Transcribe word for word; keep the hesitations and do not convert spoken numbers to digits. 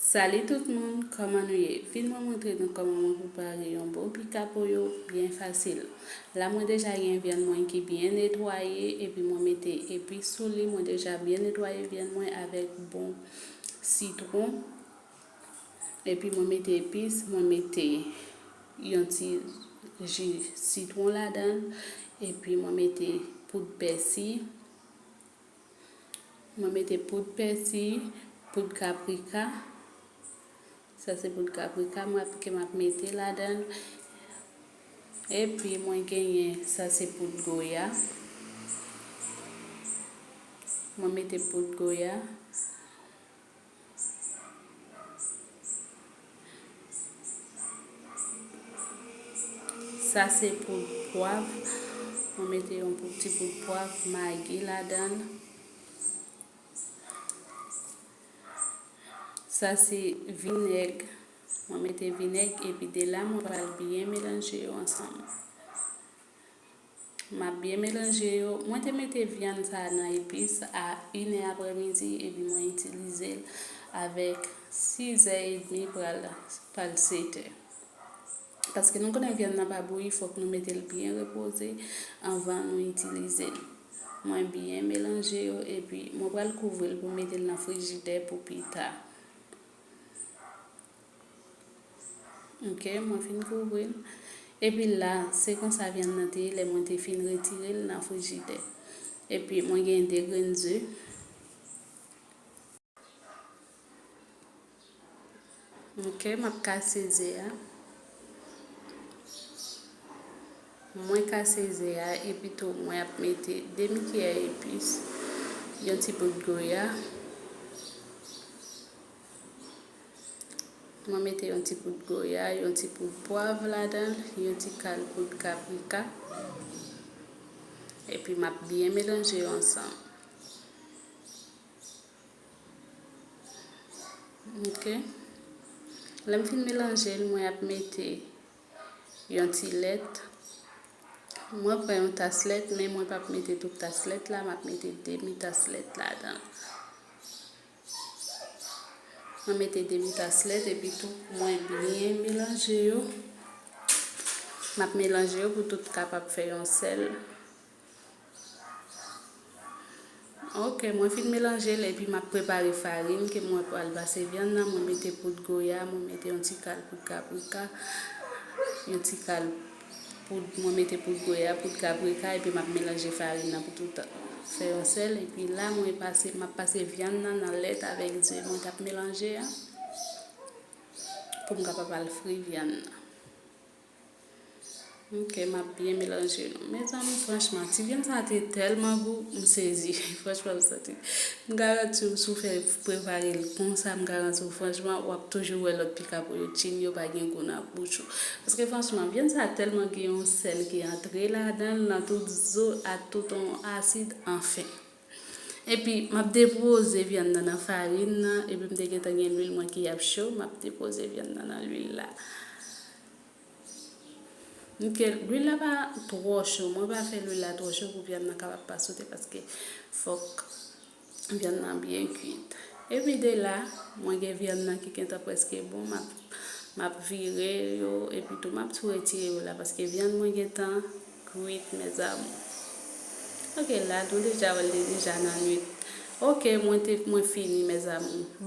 Salut tout moun, kòman nou ye? Vin mwen montre nou kòman mwen prepare yon bon pika pollo byen fasil. La mwen deja gen vyann mwen ki byen netwaye, epi mwen mete epis sou li. Mwen deja byen netwaye vyann mwen avèk bon sitwon. Epi mwen mete epis, mwen mete yon ti ji sitwon ladan l, epi mwen mete poud pèsi. Mwen mete poud pèsi, poud paprika. Sa se poud paprika mwen ap, ke m ap mete ladan l. Epi mwen genyen, sa se poud goya. Mwen mete poud goya. Sa se poud pwav. Mwen mete yon pou-, ti poud pwav, magi ladan l. Sa se vinèg. Mwen mete vinèg epi de la mwen pral byen melanje yo ansanm. M ap byen melanje yo. Mwen te mete vyann sa a nan epis a inè aprèmidi epi mwen itilize l avèk sizè edmi pral, pral setè. Paske nou konnen vyann nan pa bouyi, fòk nou mete l byen repoze anvan nou itilize l. Mwen byen melanje yo epi mwen pral kouvri l pou mete l nan frijidè pou pita. Ok, mwen fin kouvri l. Epi la, se konsa vyann nan te ye lè mwen te fin retire l nan frijidè. Epi mwen gen de grenn ze. Ok, m ap kase ze a. Mwen kase ze a, epi tou mwen ap mete demi kiyè epis, yon ti poud goya. Mwen mete yon ti poud goya, yon ti poud pwav ladan l, yon ti kal poud paprika. Epi m ap byen melanje yo ansanm. Ok. Lè m fin melanje l, mwen ap mete yon ti lèt. Mwen pran yon tas lèt, men mwen p ap mete tout tas lèt la, m ap mete demi tas lèt ladan. Mwen mete demi tas lèt epi tou mwen byen melanje yo. M ap melanje yo pou tout kapab fè yon sèl. Ok, mwen fin melanje l epi m ap prepare farin ke mwen pral pase vyann nan. Mwen mete poud goya, mwen mete yon ti kal poud paprika, yon ti kal poud, mwen mete poud goya, poud paprika, epi m ap melanje farin nan pou tout fè yon sèl. Epi la, mwen pase, m ap pase vyann nan nan lèt avèk ze mwen t ap melanje a, pou m kapab al fri vyann nan. Ok, m ap byen melanje nou. Mezanmi, franchman, ti vyann sa te tèlman gou, m sezi. Franchman, m santi. M garanti w, si w fè prepare l konsa, m garanti w, franchman, w ap toujou wè lòt pika pollo chin yo pa gen gou nan bouch ou. Paske, franchman, vyann sa tèlman gen yon sèl ki antre ladan l, nan tout zo ak tout yon asid, anfen. Epi, m ap depoze vyann nan nan farin nan, epi m te gentan gen lwil mwen ki ap cho, m ap depoze vyann nan nan lwil la. Ok, lwil la pa twò cho. Mwen pa fè lwil la twò cho pou vyann nan kapab pa sote paske fòk vyann nan byen kuit. Epi de la, mwen gen vyann nan ki gentan prèske bon. M ap, m ap vire yo epi tou m ap tou retire yo la paske vyann mwen gentan kuit, mes amours. Ok, la nou deja wè l, li deja nan lwil. Ok, mwen te, mwen fini, mes amours.